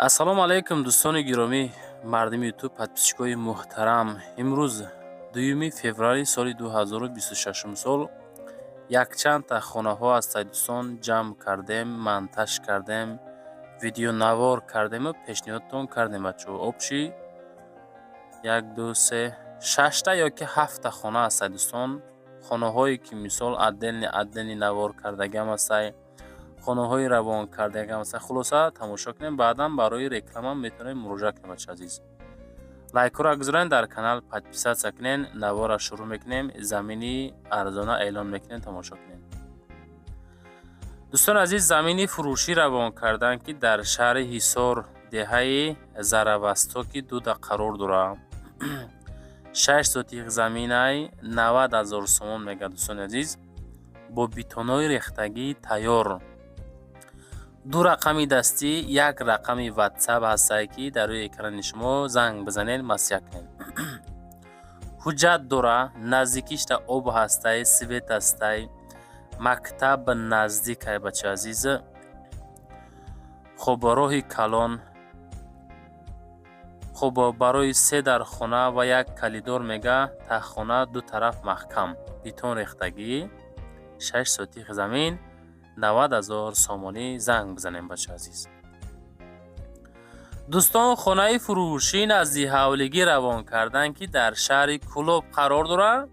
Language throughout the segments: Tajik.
Ассалому алайкум, дӯстони гиромӣ, мардуми Ютуб, подписчикои муҳтарам. Имрӯз 2 феврали соли 2026 сол якчандта хонаҳо ҳастад, дӯстон, ҷамъ кардем, монтаж кардем, видеонавор кардему пешниҳодтон кардем, бачаҳо. Общий як, ду, се, шашта ё ки ҳафта хона ҳастад, дӯстон. Хонаҳое ки, мисол, отдельный отдельный навор кардагиам ҳастай, хонаҳои равон кардагиам ҳастай. Хулоса, тамошо кунем, баъдан барои реклама метавонем муроҷиат кунем. Бача азиз, лайкҳоро гузорен, дар канал подписаться кунен. Наворро шурӯъ мекунем, замини арзона эълон мекунем, тамошо кунем. Дӯстони азиз, замини фурӯшӣ равон карданд, ки дар шаҳри Ҳисор, деҳаи Заравостоки дуда қарор дорад. 6 сотих заминай, 90 000 сомон мегӯяд, дӯстони азиз, бо бетонои рехтагии тайёр. Ду рақами дастӣ, як рақами Ватсап ҳастае, ки дар рӯи экрани шумо, занг бизанед, маслиҳат кунед. Ҳуҷҷат дора, наздикишта об ҳастай, свет ҳастай, мактаб наздикай, бача азиз. Хуб, роҳи калон. Хуб, барои се дар хона ва як коридор мега, таххона ду тараф маҳкам, бетон рехтагӣ, 6 сотих замин, 90 000 сомонӣ, занг бизанем, бача азиз. Дӯстон, хонаи фурӯшӣ назди ҳавлигӣ равон карданд, ки дар шаҳри Кӯлоб қарор дорад,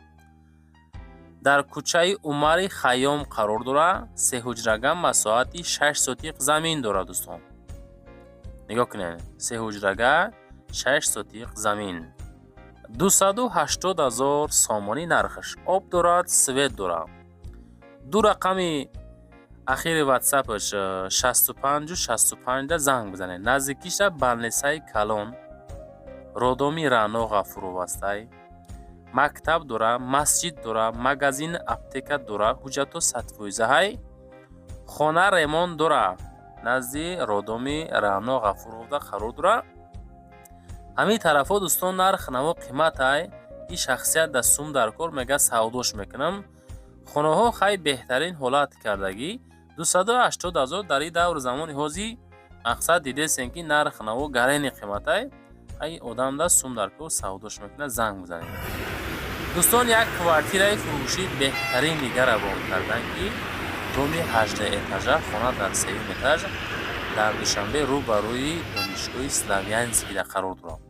дар кӯчаи Умари Хайём қарор дорад. Сеҳуҷрага, масоҳати 6 сотих замин дорад. Дӯстон, нигоҳ кунед: сеҳуҷрага, 6 сотих замин, 280 000 сомонӣ нархаш. Об дорад, свет дорад. Ду рақами ахири Ватсапаш 65-65-да занг бизанед. Наздикиша больницаи калон, роддоми Раъно Ғафуров ҳастай, мактаб дора, масҷид дора, магазин, аптека дора, ҳуҷҷатҳо 100 фоизаҳай, хона ремонт дора, назди роддоми Раъно Ғафуровда қарор дора. Ҳамин тарафҳо, дӯстон, нарх наво қиматай. Ин шахсият да сум дар кор мега, савдош мекунам. Хонаҳо хай беҳтарин ҳолат кардагӣ, 280 000. Дар ин давру замони ҳозир, мақсад, дидесем, ки нарх наво гарени қиматай. Ай одам да сум дар кор, савдош мекунад, занг бизанед. Дӯстон, як квартираи фурӯшӣ беҳтарин дигар равон карданд, ки доми 18 этажа, хона дар сеюм этаж, дар Душанбе, рӯ ба рӯи донишгоҳи Славянскийда қарор дорад.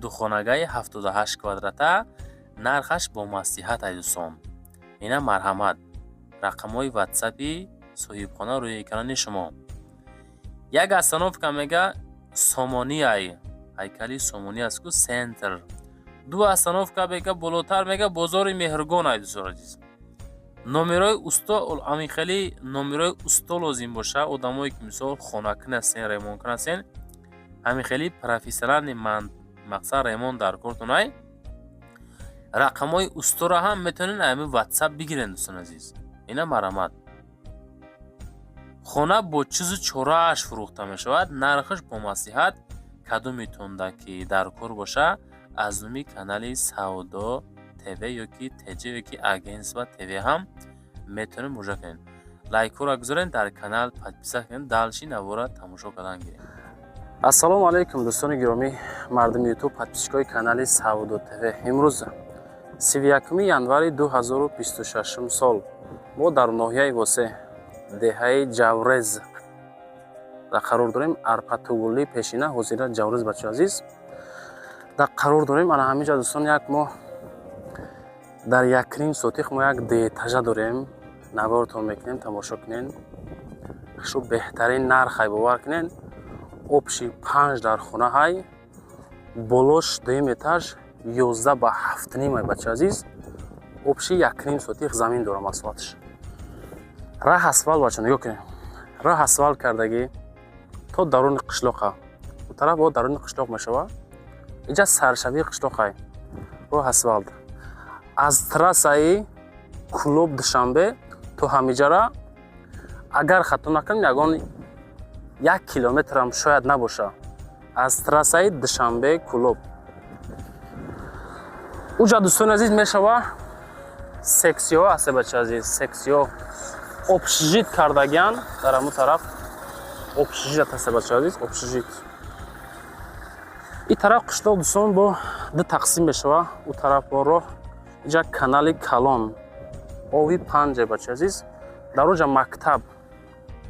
Духонагаи 78 квадрата, нархаш бо маслиҳат ай, дӯстон. Ина, марҳамат, рақамҳои Ватсапи соҳибхона рӯи экрани шумо. Як остановка мега Сомониай, ҳайкали Сомонӣ аст ку, центр. Ду остановка мега болотар мега бозори Меҳргон ай. Дӯстони азиз, номерои усто, ҳамин хели номерои усто лозим боша, одамое ки, мисол, хонакун ҳастен, ремонткун ҳастен, ҳамин хели профессиональный, мақсад, ремонт дар кортон ай, рақамҳои усторо ҳам метавонед ҳамин Ватсап бигиред. Дӯстони азиз, ина, марҳамат, хона бо чизу чорааш фурӯхта мешавад, нархаш бо маслиҳат. Кадометонда ки дар кор боша, аз номи канали Савдо ТВ ё ки Тҷ ё ки агентство ТВ ҳам метавонед муроҷиат кунед. Лайкҳоро гузоред, дар канал подписаться кунед, дальше навора тамошо кардан гиред. Ассалому алайкум, дӯстони гиромӣ, мардуми Ютуб, подписчикои канали Савдо ТВ. Имрӯз 31 январи 2026 сол мо дар ноҳияи Восе, деҳаи Ҷаврез дар қарор дорем. Арпатугулӣ пешина, ҳозира Ҷаврез, бачаи азиз, дар қарор дорем. Ана ҳаминҷа, дӯстон, як мо дар 1,5 сотих мо як дуэтажа дорем, навортон мекунем, тамошо кунен. Шу беҳтарин нарх ҳай, бовар кунен. Общий панҷ дар хона ҳай, болош дуюм этаж, 11 ба 7,5 ай, бача азиз. Общий 1,5 сотих замин дорам, масоҳаташ. Раҳ асфалт, бача, нигоҳ кунед, раҳ асфалт кардагӣ то даруни қишлоқа. У тараф бо даруни қишлоқ мешава, инҷа саршавии қишлоқай. Роҳ асфалт аз трассаи Кӯлоб Душанбе то ҳамиҷара, агар хато накунам, ягон 1 километрам шояд набоша аз трассаи Душанбе Кӯлоб. Уҷа, дӯстони азиз, мешава сексиҳо ҳасте, бача азиз, сексиҳо общежит кардагиан дар ҳамун тараф. Общежит аст, бачаҳо азиз, общежит. Ин тараф қишлоқ, дӯстон, бо ду тақсим мешава. Ӯ тараф бо роҳ, инҷа канали калон, ови панҷе, бача азиз. Дар оҷа мактаб,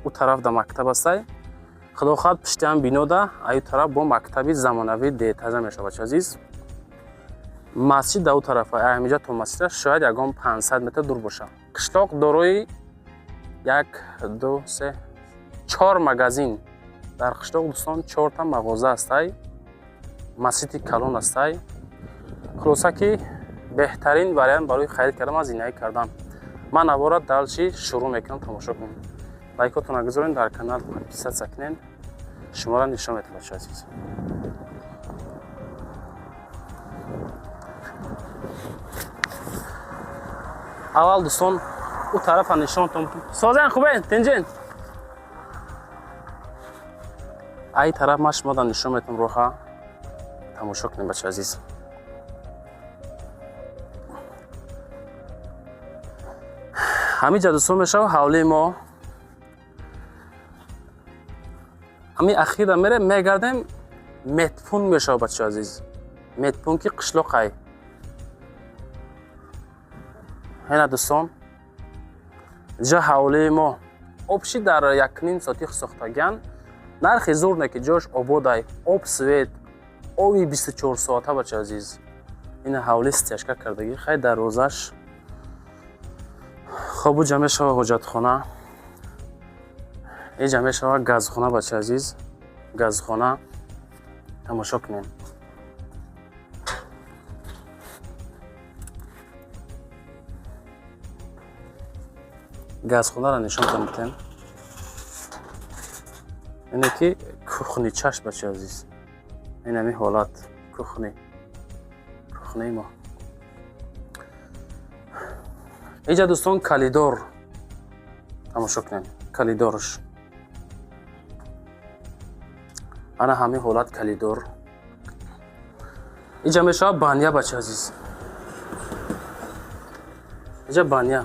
ӯ тараф да мактаб астай. Худо хоҳад, пишти ҳам бинода, аю тараф бо мактаби замонавӣ деэтажа мешава, бача азиз. Масҷид да ӯ тарафа, ҳаминҷа то масҷида шояд ягон 500 метр дур бошад. Қишлоқ дорои 1, 2, 3, 4 магазин. Дар қишлоқ, дӯстон, чорта мағоза ҳастай, масҷиди калон ҳастай. Хулоса ки беҳтарин вариант барои харид кардан ва зиндагӣ кардан. Ман навора дальше шурӯъ мекунам, тамошо кунед. Лайкотонро гузоред, дар канал подписаться кунед. Шуморо нишон медиҳам, бачаҳо азиз. Аввал, дӯстон, ӯ тарафа нишонтон. Созен хубен, тинҷен. Ай тараф ман шуморо нишон медиҳам роҳа. Тамошо кунед, бачаҳо азиз. Ҳамин ҷа, дӯстон, мешава ҳавлии мо. Ҳамин ахира мерем, мегардем, медпункт мешава, бачаҳо азиз. Медпункти қишлоқай. Ҳена, дӯстон, ҷа ҳавлии мо. Общий дар 1,5 сотих сохтагиан. Нархи зур не ки ҷош ободай, об, свет, оби 24 соата, бача азиз. Ина ҳавли стяжка кардагӣ, хай дарвозаш. Хоб, уҷа мешава ҳоҷатхона. Иҷа мешава газхона, бача азиз. Газхона тамошо кунем. Газхонаро нишонтон медиҳем. Ине ки кухничаш, бача азиз. Ин ҳамин ҳолат кухни. Кухнаи мо. Инҷа, дӯстон, коридор. Тамошо кунем. Коридорш. Ана ҳамин ҳолат коридор. Инҷа мешава баня, бача азиз. Инҷа баня.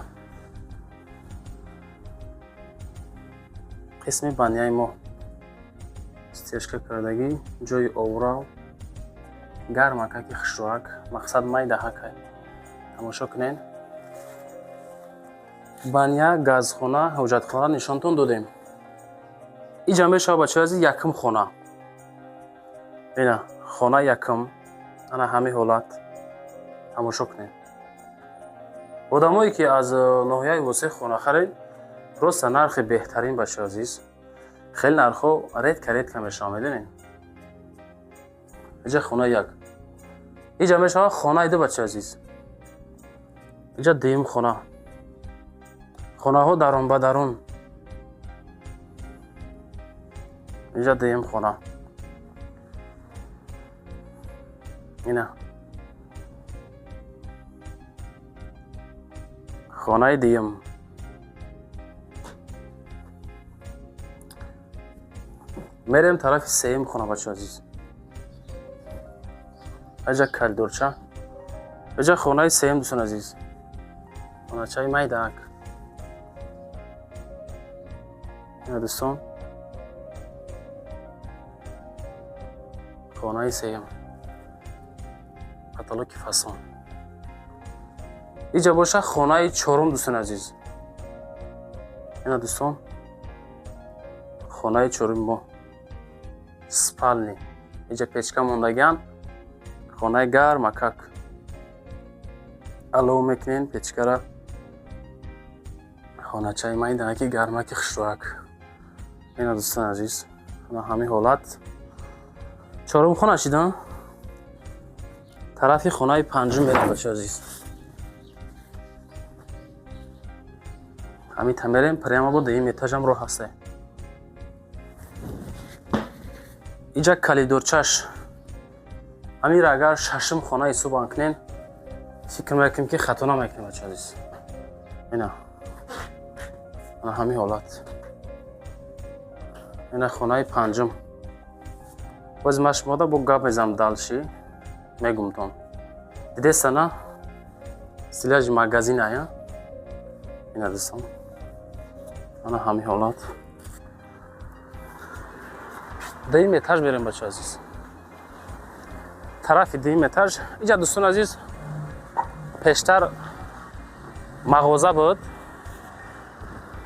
Қисми баняи мо. Стяжка кардагӣ, ҷои оврав, гармакаки хушрӯак, мақсад майдаҳакай. Тамошо кунед. Баня, газхона, ҳоҷатхона нишонтон додем. Инҷа мешава, бачаҳои азиз, якум хона. Ина хона якум. Ана ҳамин ҳолат. Тамошо кунед. Одамое ки аз ноҳияи Восеъ хона харед, просто нархи беҳтарин, бачаҳои азиз. Хеле нархҳо редко редко мешаванд, медонед? Инҷа хона як. Инҷа мешава хонаи ду, бачаҳои азиз. Инҷа дуюм хона. Хонаҳо дарун ба дарун. Инҷа дуюм хона. Ина. Хонаи дуюм. Мерем тарафи сеюм хона, бачаҳои азиз. Аҷа коридорча. Аҷа хонаи сеюм, дӯстони азиз. Хоначаи майдаак. Ина, дӯстон. Хонаи сеюм. Потолоки фасон. Инҷа боша хонаи чорум, дӯстони азиз. Ина, дӯстон. Хонаи чоруми мо. Спальни. Инҷа печка мондагиан. Хонаи гармакак. Алов мекунем печкара. Хоначаи майданаки гармаки хушрӯак. Ина, дӯстони азиз. Ана ҳамин ҳолат. Чорум хона шида. Тарафи хонаи панҷум мерем, бачаҳои азиз. Ҳамин та мерем, прямо бо дуюм этажам роҳ ҳасте. Инҷа коридорчаш. Ҳаминро агар шашум хона ҳисоб кунем, фикр мекунем ки хато намекунем, бачаҳои азиз. Ина. Ана ҳамин ҳолат. Ина хонаи панҷум. Боз ман шумода бо гап мезанам дальше, мегумтон. Дидеста на? Стеллажи магазин ая. Ина, дӯстон. Ана ҳамин ҳолат. Дуюм этаж мерем, бачо азиз, тарафи дуюм этаж. Иҷа, дӯстони азиз, пештар мағоза буд.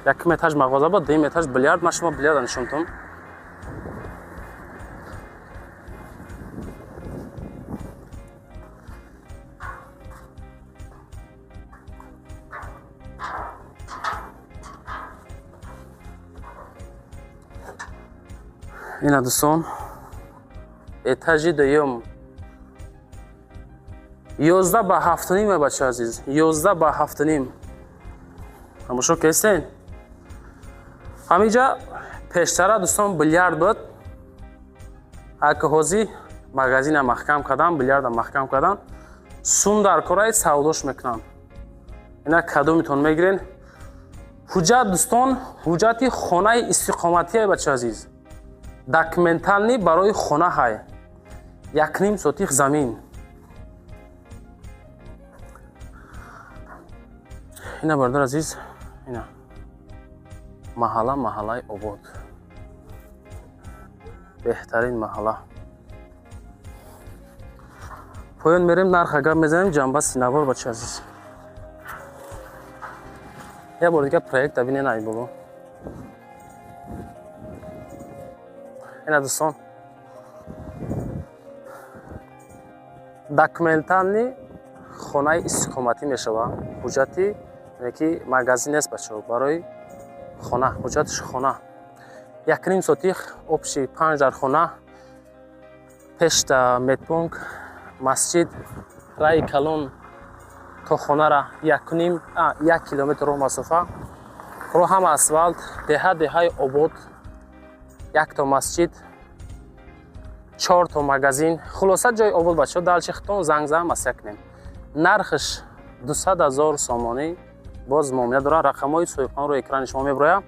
Якум этаж мағоза буд, дуюм этаж бильярд. Ман шумо бильярда нишонтон. Ина, дӯстон, этажи дуюм, 11 ба 7,5, бача азиз, 11 ба 7,5. Тамошо кестен. Ҳаминҷа пештара, дӯстон, бильярд буд. Ака ҳозӣ магазина маҳкам кардан, бильярда маҳкам кардан. Сум дар кораи савдош мекунанд. Ина, кадомитон мегирен? Ҳуҷҷат, дӯстон, ҳуҷҷати хонаи истиқоматие, бача азиз, документальный барои хона ҳай. 1,5 сотих замин. Ина, бародар азиз, ина маҳалла, маҳаллаи обод, беҳтарин маҳалла. Поён мерем, нарх агар мезанем, ҷамба синавор. Бача азиз, як бор дига проекта бинен, ай боло. Ина, дӯстон, документальный хонаи истиқоматӣ мешавад. Ҳуҷҷати ки магазин нест, бачаҳо, барои хона ҳуҷҷатиш, хона 1,5 сотих, общий панҷ дар хона, пешта медпункт, масҷид, раи калон то хонара якним 1 километр роҳ, масофа, роҳ ҳама асфалт. Деҳа деҳаи обод, якто масҷид, чорто магазин, хулоса, ҷои обод. Бачаҳо, дальше хитон занг зан, маслиҳат кунем. Нархш 200 000 сомонӣ, боз муомила дорад. Рақамҳои соҳибхона рӯи экрани шумо мебирояд.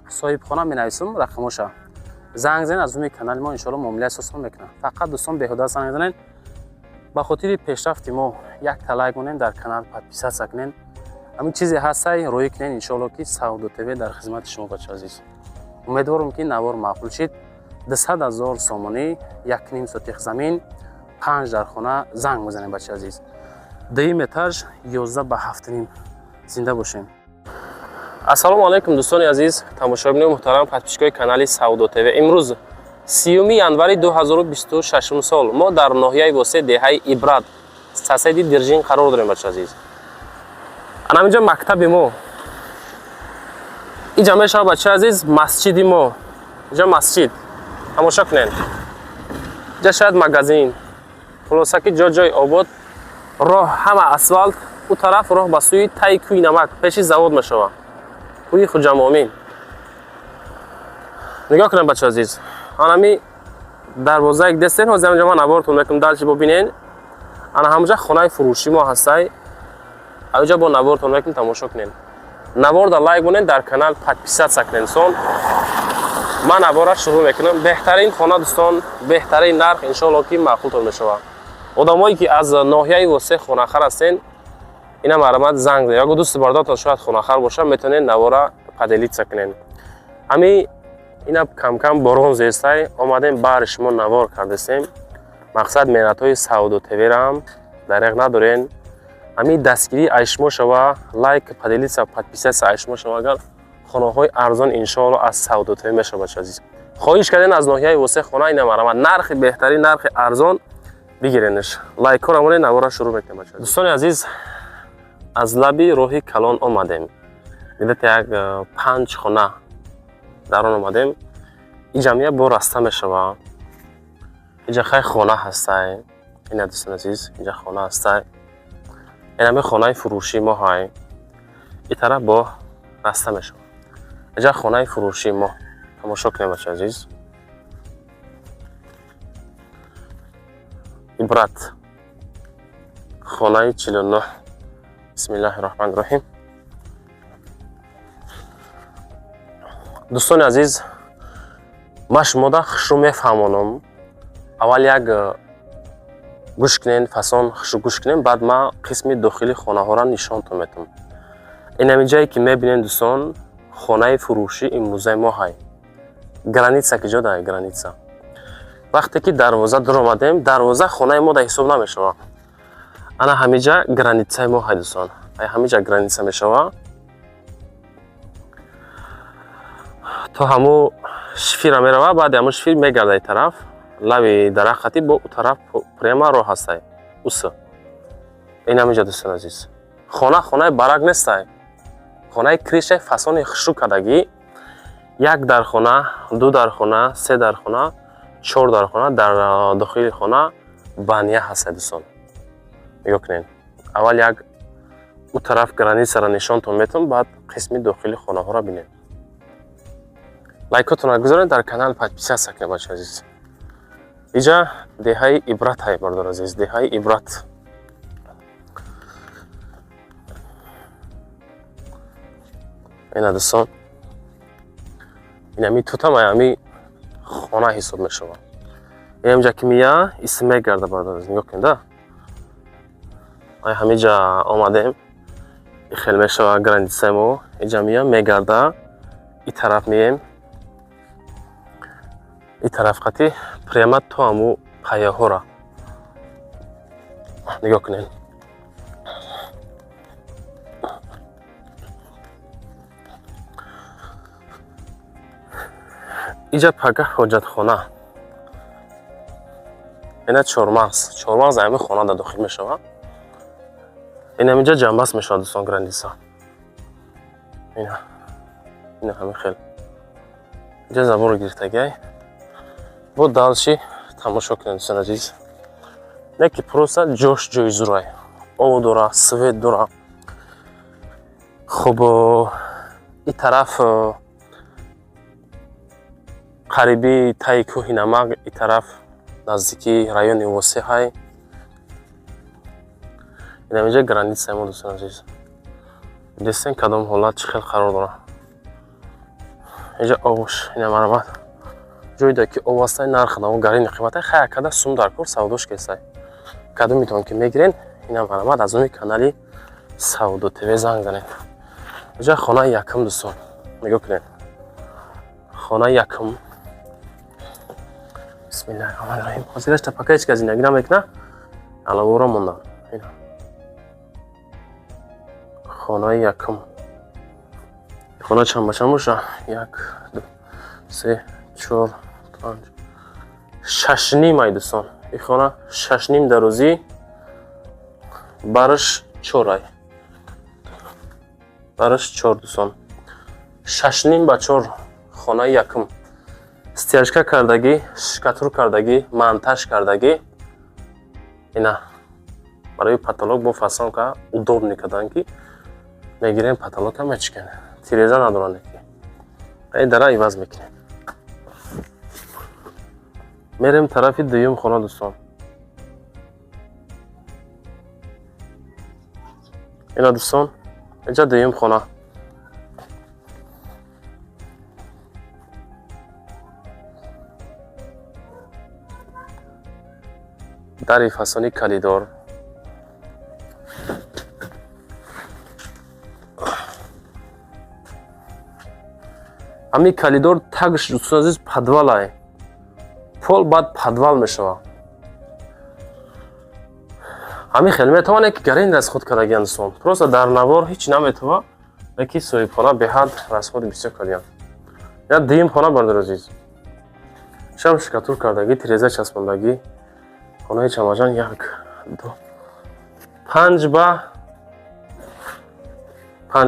Соҳибхона менависам рақамоша, занг занед. Аз рӯи канали мо иншоалло муомилаи осон мекунад. Фақат, дӯстон, беҳуда занг занед. Ба хотири пешрафти мо якта лайк монед, дар канал подписаться кунед. Ҳамин чизе ҳастай, роӣ кунед. Иншоалло, ки Савдо ТВ дар хизмати шумо, бача азиз. Умедворам, ки навор маъқул шид. 200 000 сомонӣ, 1,5 сотих замин, панҷ дар хона. Занг бизанед, бача азиз. Дуюм этаж, 11 ба 7,5. Зинда бошем. Ассалому алайкум, дӯстони азиз, тамошобинои муҳтарам, подписчикои канали Савдо ТВ. Имрӯз 30 январи 2026 сол, мо дар ноҳияи Восе, деҳаи Ибрат, соседи Диржин қарор дорем. Бача азиз, анаминҷа мактаби мо, иҷа мешавад, бача азиз, масҷиди мо, иҷа масҷид, тамошо кунед. Иҷа шояд магазин. Хулоса, ки ҷо ҷои обод, роҳ ҳама асфалт. Ӯ тараф роҳ ба сӯи таи кӯи намак, пеши завод мешавад, кӯи Хуҷамомин. Нигоҳ кунед, бача азиз, анами дарвозаи дестен. Ҳозир ҳаминҷа ман навортон мекунам, дальше бубинен. Ана ҳамҷа хонаи фурӯшӣ мо ҳастай. Аҷа бо навортон мекунем, тамошо кунем. Наворда лайк монед, дар канал подписаться кунед. Сон ман навора шурӯъ мекунам. Беҳтарин хона, дӯстон, беҳтарин нарх, иншоалло, ки маъқултон мешавад. Одамое ки аз ноҳияи Восе хонахар ҳастен, ина марҳамат, занг занед. Ягон дӯсти бардортон шояд хонахар боша, метавонед навора поделиться кунед. Ҳами ина камкам борон зестай, омадем, баҳри шумо навор кардастем. Мақсад, меҳнатҳои Савдо ТВраам дареғ надорен. Ҳамин дастгирии ай шумо шава, лайк, поделиться, подписаться ай шумо шава. Агар хонаҳои арзон, иншоалло, аз Савдо ТВ мешава. Бача азиз, хоҳиш карден аз ноҳияи Восе хона, ина марҳамат, нархи беҳтарин, нархи арзон, бигиренш. Лайкҳоро монед, навора шурӯъ мекунем. Бача, дӯстони азиз, аз лаби роҳи калон омадем, где-то як панҷ хона дар он омадем. Ин ҷамъия бо раста мешава. Инҷа хай хона ҳастай. Ина, дӯстони азиз, инҷа хона ҳастай. Инами хонаи фурӯшии мо ҳай. Ин тараф бо раста мешава. Инҷа хонаи фурӯшии мо, тамошо кунем, бача азиз. Ибрат, хонаи 49. Бисмиллаҳи роҳмани роҳим. Дӯстони азиз, ман шумода хушрӯ мефаҳмонам. Аввал як гӯш кунен, фасон хушрӯ гӯш кунем, баъд ман қисми дохили хонаҳоро нишонтон метавам. Инами ҷае ки мебинем, дӯстон, хонаи фурӯшӣ имрӯзаи мо ҳай. Граница ки ҷо дай граница. Вақте ки дарвоза дуромадем, дарвоза хонаи мо да ҳисоб намешавад. Ана ҳамиҷа границаи мо ҳай, дӯстон. Ай ҳамиҷа граница мешава. То ҳаму шифира мерава, баъди ҳаму шифир мегарда и тараф. Лави дарахт хати бо у тараф прямо роҳ ҳастай. Уса. Ин ҳамиҷа, дӯстон азиз. Хона хонаи барак нестай. Хонаи крышаи фасони хушрӯ кардагӣ. Як дархона, ду дархона, се дархона, чор дархона, дар дохили хона баня ҳастай, дӯстон. Нигоҳ кунед. Аввал як у тараф границаро нишонтон метавон, баъд қисми дохили хонаҳоро бинед. Лайкотонро гузоред, дар канал подписаться кунед, бачаи азиз. Иҷа деҳаи Ибрат ҳай, бардор азиз, деҳаи Ибрат. Ина дӯстон, инами тутам ами хона ҳисоб мешавад. Инамҷа ки мия исм мегарда, бардор азиз, нигоҳ кунед, да? Ай ҳамиҷа омадем, хел мешава границаи мо, иҷа мия мегарда, и тараф мием, и тараф қати прямо то ҳаму паяҳора. Нигоҳ кунед. Иҷа пага ҳоҷатхона. Ина чормағз. Чормағз ҳами хона да дохил мешавад. Ин ҳаминҷа ҷамбаст мешавад, дӯстон, граница. Ина. Ина ҳамин хел. Иҷа заборро гирифтагиай. Бо дальше тамошо кунед, дӯстон азиз. Не ки просто ҷош ҷои зурай. Об дора, свет дора. Хуб, и тараф қариби таи кӯҳи Намак, и тараф наздики райони Восеъ ҳай. Ин ҳаминҷа границаи мо, дӯстон азиз. Дидестен кадом ҳолат чӣ хел қарор дорад. Инҷа обш, ина марҳамат. Ҷойда ки об ҳастай, нарх наво гарини қиматай, хай акада сум дар кор савдош кестай. Кадомитон ки мегирен, ина марҳамат аз номи канали Савдо ТВ занг занед. Инҷа хонаи якум, дӯстон. Нигоҳ кунед. Хонаи якум. Бисмиллаҳир роҳманир роҳим. Ҳозираш тапака ҳеҷ кас зиндагӣ намекунад. Алавора мондан. Ина. Хонаи якум. Хона чанд ба чанд боша? Як, ду, се, чор, панҷ, шаш ним ай, дӯстон. Ин хона шаш ним дарозӣ, бараш чор ай. Бараш чор, дӯстон. Шаш ним ба чор хонаи якум. Стяжка кардагӣ, штукатур кардагӣ, монтаж кардагӣ. Ина барои потолок бо фасонка удобный кардан ки мегирем потолока мечикем. Тиреза надоранд ки. Ай дара иваз мекунем. Мерем тарафи дуюм хона, дӯстон. Ина дӯстон, инҷа дуюм хона. Дари фасони калидор. Ҳамин калидор тагш, дӯстон азиз, подвалай. Пол баъд подвал мешавад. Ҳамин хел метавонед ки гарин расход кардагиан, дӯстон. Просто дар навор ҳеҷ наметава, леки соҳибхона беҳад расходи бисёр кардиян. Я дуюм хона, бародар азиз. Шам штукатур кардагӣ, тиреза часпондагӣ. Хонаи чамаҷан як, ду, панҷ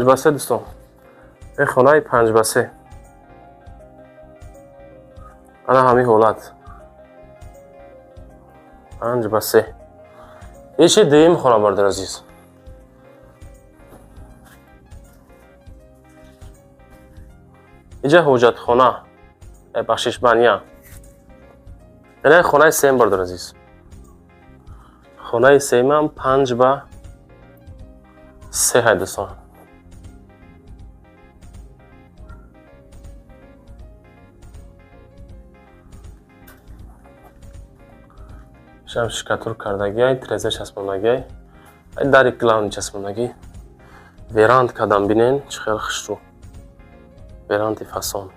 ба се, дӯстон. Ин хонаи панҷ ба се. Ана ҳамин ҳолат. Панҷ ба се. Иши дуюм хона, бародар азиз. Иҷа ҳоҷатхона, бахшиш, баня. Ина хонаи сеюм, бародар азиз. Хонаи сеюмам панҷ ба се ҳай, дӯстон. Шам штукатур кардагиай, тиреза часпондагиай, ай дари главни часпондагӣ. Веранд кардам, бинен чӣ хел хушрӯ. Веранди фасон.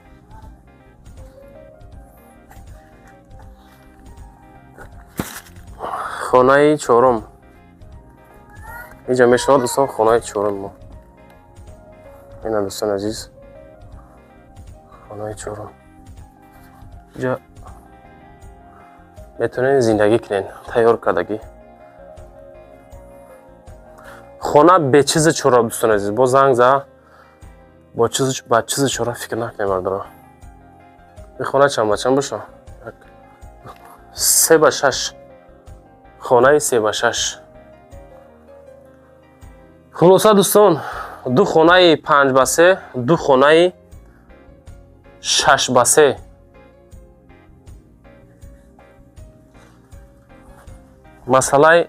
Хонаи чорум инҷа мешавад, дӯстон, хонаи чорум мо. Ина, дӯстони азиз, хонаи чорум. Инҷа метавонед зиндагӣ кунед, тайёр кардагӣ. Хона бечизи чора, дӯстони азиз, бо занг за бо чизи ба чизи чора фикр накунед, бардора. Ин хона чанд ба чанд боша? 3 ба 6. Хонаи 3 ба 6. Хулоса, дӯстон, ду хонаи 5 ба 3, ду хонаи 6 ба 3. Масъалаи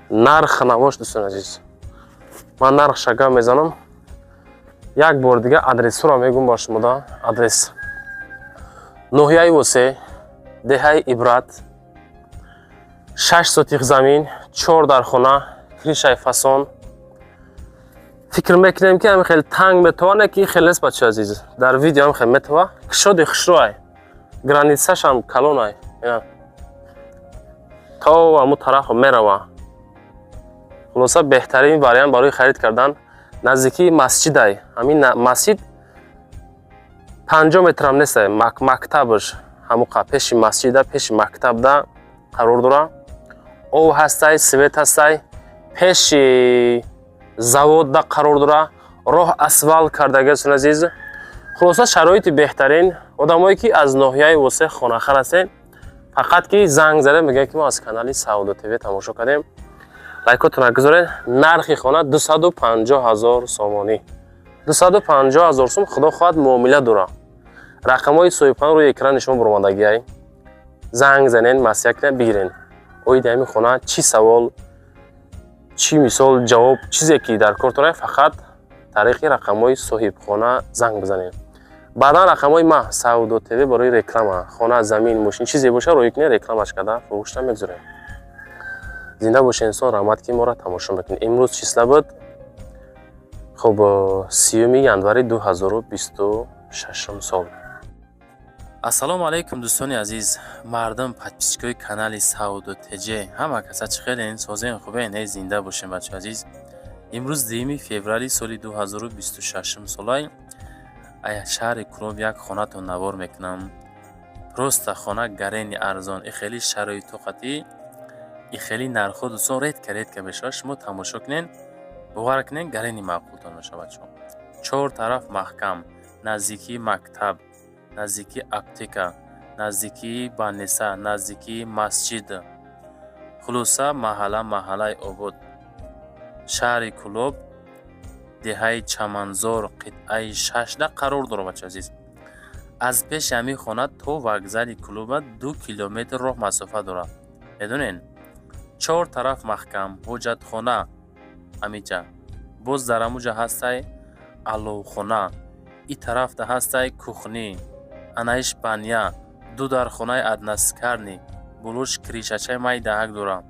нарх набош, дӯстони азиз. Ман нархша гап мезанам. Як бор дига адресҳоро мегӯм ба шумо да. Адрес: ноҳияи Восе, деҳаи Ибрат, 6 сотих замин, чор дархона, крышаи фасон. Фикр мекунем, ки ҳамин хеле танг метавонад, ки хеле нест, бачаи азиз. Дар видео ҳам хеле метава. Кушоди хушрӯай. Границашам калонай. То ҳамун тараф мерава. Хулоса, беҳтарин вариант барои харид кардан. Наздикии масҷидай. Ҳамин масҷид 50 метрам нестай. Мактабаш ҳамуқа пеши масҷида, пеши мактабда қарор дора. Об ҳастай, свет ҳастай, пеши заводда қарор дора. Роҳ асфалт кардагӣ, азиз. Хулоса, шароити беҳтарин. Одамое ки аз ноҳияи Восе хонахар ҳастед, фақат ки занг зада мегӯяд, ки мо аз канали Савдо ТВ тамошо кардем. Лайкотона гузоред. Нархи хона 250 ҳазор сомонӣ. 250 ҳазор сум, худо хоҳад, муомила дора. Рақамҳои соҳибхона рӯи экрани шумо баромадагиай. Занг занен, маслиҳат кунед, бигирен. Оиди ҳамин хона чӣ савол, чӣ мисол ҷавоб, чизе ки дар кор дорад, фақат тариқи рақамҳои соҳибхона занг бизанед. Баъдан рақамҳои ма Савдо ТВ барои реклама, хона, замин, мошин, чизе боша, рӯй кунед, рекламаш карда фурӯшта мегузорем. Зинда бошед, инсон, раҳмат, ки моро тамошо мекунед. Имрӯз числа буд, хуб, 30 январи 2026 сол. Ассалому алайкум, дӯстони азиз, мардум, подписчикои канали Савдо ТЖ, ҳама каса чӣ хелен, созен, хубен? Эй, зинда бошем, бачаи азиз. Имрӯз 2 феврали соли 2026 солай. Шаҳри Кӯлоб як хонатон навор мекунам. Просто хона гарени арзон, и хеле шароиту қатӣ, и хеле нархҳо, дӯстон, редко редко мешавад. Шумо тамошо кунед, бовар кунед, гарени маъқултон мешавад, бачаҳо. Чор тараф маҳкам, наздикии мактаб, наздикии аптека, наздикии больница, наздикии масҷид. Хулоса, маҳалла маҳаллаи обод. Шаҳри Кӯлоб, деҳаи Чаманзор, қитъаи шашда қарор дорад, бачаи азиз. Аз пеши ҳамин хона то вокзали Кӯлоба 2 километр роҳ масофа дорад. Медонед? Чор тараф маҳкам, ҳоҷатхона ҳамиҷа. Боз дар ҳамуҷа ҳастай аловхона. И тарафда ҳастай кухня, анаиш баня, ду дархонаи однокамерный, болош крышачаи майдаҳак дорад.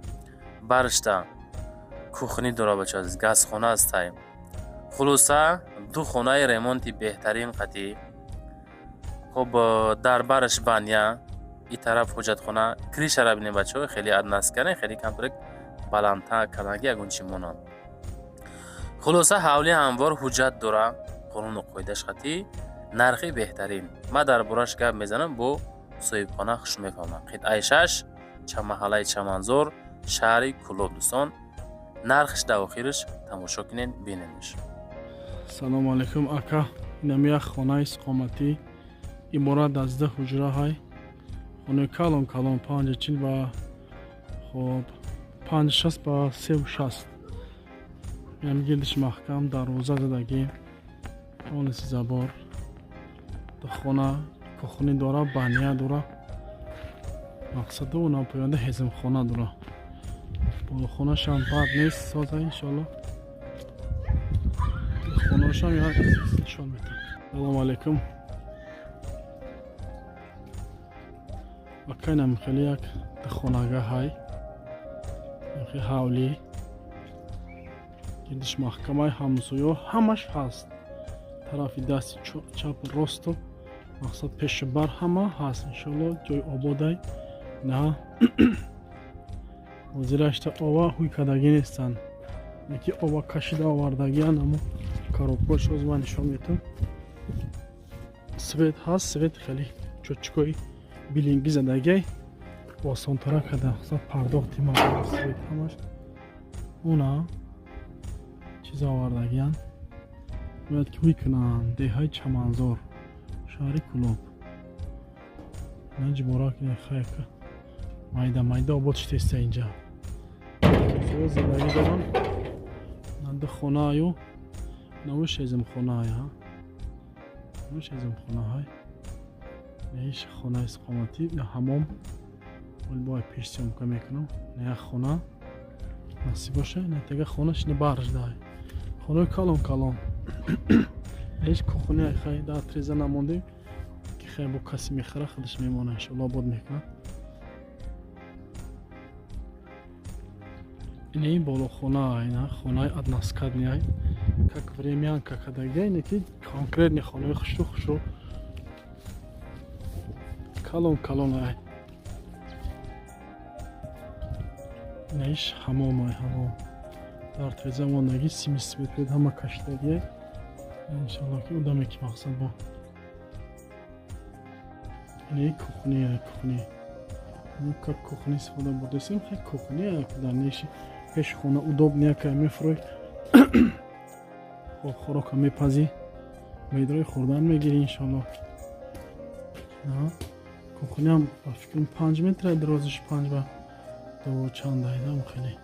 Баршта кухня дорад, бачаи азиз, газхона ҳастай. Хулоса, ду хонаи ремонти беҳтарин қатӣ. Хуб, дар бараш баня, и тараф ҳоҷатхона. Крышара бинед, бачаҳо, хеле однокамерный, хеле камтарак баландтар кардан, ки ягон чӣ монад. Хулоса, ҳавли ҳамвор, ҳуҷҷат дора, қонуну қоидааш қатӣ, нархи беҳтарин. Ман дар бораш гап мезанам, бо соҳибхона хуш мефаҳмам. Қитъаи шаш, маҳаллаи Чаманзор, шаҳри Кӯлоб, дӯстон. Нархш дар охираш тамошо кунед, бинедш. Салому алайкум, ака. Инам як хонаи истиқоматӣ, иборат аз ду ҳуҷра ҳай. Хонаи калон калон, 5,40 ба, хоб, 5,60 ба 3,60. Инам гирдиш маҳкам, дарвоза задагӣ, онеси забор. Хона кухня дора, баня дора, мақсаду унам поёнда ҳезмхона дора. Болохонашам бад нест, соза, иншоалло. Хонашам як нишон метам. Салому алайкум, ака. Инам хеле як хонага ҳай, ҳавлӣ, гирдиш маҳкамаи, ҳамсоё ҳамаш ҳаст, тарафи дасти чапу росту, мақсад пешу бар ҳама ҳаст, иншоалло. Ҷои ободай. На ҳозирашта ова ҳуй кардагӣ нестанд, яки ова кашида овардагиан, амо коробкош ҳоз ман нишон метам. Свет ҳаст, свет хеле чочкои билингӣ задагиай, осонтара карда пардохти маблағи свет ҳамаш уна чиза овардагиян. Бояд ки ҳуй кунанд. Деҳаи Чаманзор, шаҳри Кӯлоб. Наҷибора хайка майда майда обод шудеста. Инҷа зиндагӣ дорам. Ду хонааю наву шезимхонаая, шезимхонаҳай, иш хонаи истиқоматӣ, ҳамом. Бой пеш съёмка мекунам. На як хона насиб боша, на тега хона шини барждай, хонаи калон калон. Иш кухня, хай дар треза намондем, ки хай бо касе мехара, худаш мемона, иншоалло обод мекунад. Ин болохона, ина хонаи односкатный, как времянка кадагия, ине ки конкретный хонаи хушрӯ хушрӯ, калон калон ай. Инаиш ҳамом ай, ҳамом дар треза мондагӣ, сими светвет ҳама кашидагия. Иншалло ки одаме ки мақсад бо инаи кухня, кухня как кухня истифода бурдасем. Хай, кухня дар неши пеши хона удобный, яка мефурӯй, хӯрока мепазӣ, медрои хӯрдан мегирӣ, иншалло. Кухням ба фикрам 5 метра дарозиш, панҷ ба ду чанд айдам хеле.